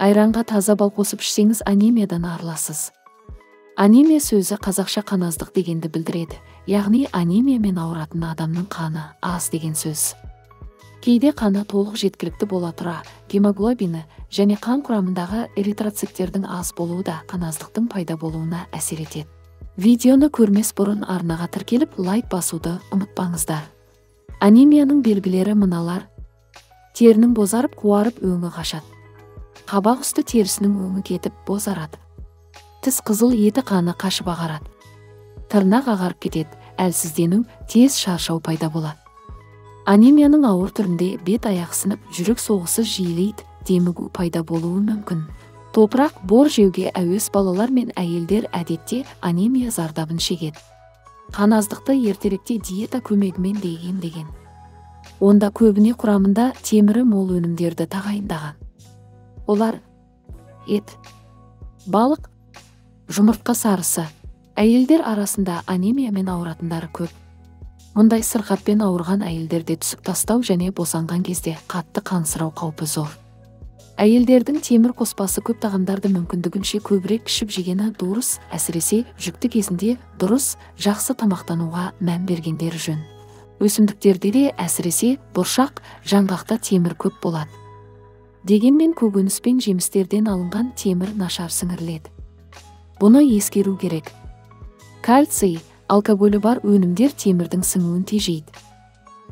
Айранға таза бал қосып ішсеңіз, анемиядан арыласыз. Анемия сөзі қазақша қаназдық дегенді білдіреді. Яғни анемиямен ауыратын адамның қаны аз деген сөз. Кейде қаны толық жеткілікті бола тұра, гемоглобині және қан құрамындағы эритроциттердің аз болуы да қаназдықтың пайда болуына әсер етеді. Видеоны көрмес бұрын арнаға тіркеліп, лайк басуды ұмытпаңыздар. Анемияның белгілері мыналар. Терінің бозарып, қуарып, өңі қашады. Қабақ үсті терісінің өңі кетіп, бозарады. Тіс қызыл, еті қаны қашып ағарады. Тырнақ ағарып кетеді, әлсіздену, тез шаршау пайда болады. Анемияның ауыр түрінде бет аяқ сынып, жүрек соғысы жиілейді, демігу пайда болуы мүмкін. Топырақ, бор жеуге әуес балалар мен әйелдер әдетте анемия зардабын шегеді. Қаназдықты ертеректе диета көмегімен де емдеген. Онда көбіне құрамында темірі мол өнімдерді тағайындаған. Олар: ет, балық, жұмыртқа сарысы. Әйелдер арасында анемиямен ауыратындары көп. Мұндай сырқатпен ауырған әйелдерде түсік тастау және босанған кезде қатты қансырау қаупі зор. Әйелдердің темір қоспасы көп тағамдарды мүмкіндігінше көбірек ішіп жегені дұрыс, әсіресе жүкті кезінде дұрыс, жақсы тамақтануға мән бергендері жөн. Өсімдіктерде де, әсіресе бұршақ, жаңғақта темір көп болады. Дегенмен көкөніс пен жемістерден алынған темір нашар сіңіріледі. Бұны ескеру керек. Кальций, алкоголі бар өнімдер темірдің сіңуін тежейді.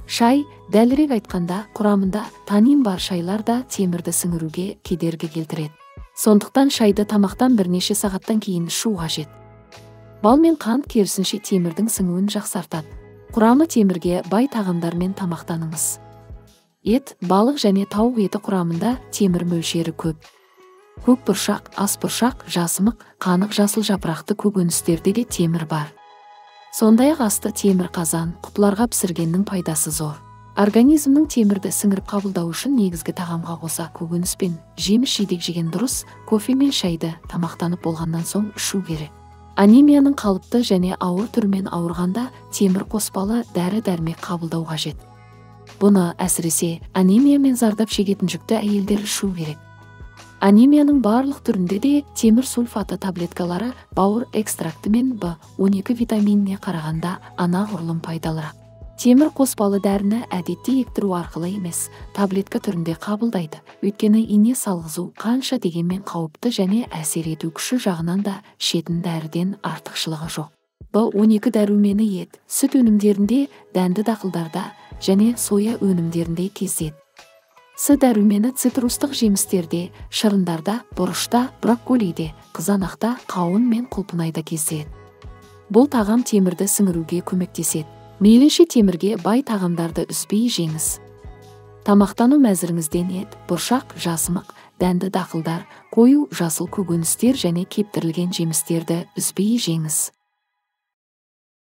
Шай, дәлірек айтқанда, құрамында танин бар шайлар да темірді сіңіруге кедергі келтіреді. Сондықтан шайды тамақтан бірнеше сағаттан кейін ішу қажет. Бал мен қант керісінше темірдің сіңуін жақсартады. Құрамы темірге бай тағамдармен тамақтаныңыз. Ет, балық және тауық еті құрамында темір мөлшері көп. Көк бұршақ, ас бұршақ, жасымық, қанық жасыл жапырақты көкөністерде де темір бар. Сондай-ақ асты темір қазан, құтыларға пісіргеннің пайдасы зор. Организмнің темірді сіңіріп қабылдау үшін негізгі тағамға қоса көкөніс пен жеміс-жидек жеген дұрыс, кофе мен шайды тамақтанып болғаннан соң ішу керек. Анемияның қалыпты және ауыр түрімен ауырғанда темір қоспалы дәрі-дәрмек қабылдау қажет. Бұны әсіресе анемиямен зардап шегетін жүкті әйелдер ішу керек. Анемияның барлық түрінде де темір сульфаты таблеткалары бауыр экстракты мен B12 витаминіне қарағанда анағұрлым пайдалырақ. Темір қоспалы дәріні әдетте ектіру арқылы емес, таблетка түрінде қабылдайды. Өйткені ине салғызу қанша дегенмен қауіпті және әсер ету күші жағынан да ішетін дәріден артықшылығы жоқ. B12 дәрумені ет, сүт өнімдерінде, дәнді дақылдарда және соя өнімдерінде кездеседі. С дәрумені цитрустық жемістерде, шырындарда, бұрышта, брокколиде, қызанақта, қауын мен құлпынайда кездеседі. Бұл тағам темірді сіңіруге көмектеседі. Мейлінше темірге бай тағамдарды үзбей жеңіз. Тамақтану мәзіріңізден ет, бұршақ, жасымық, дәнді дақылдар, қою жасыл көкөністер және кептірілген жемістерді үзбей жеңіз.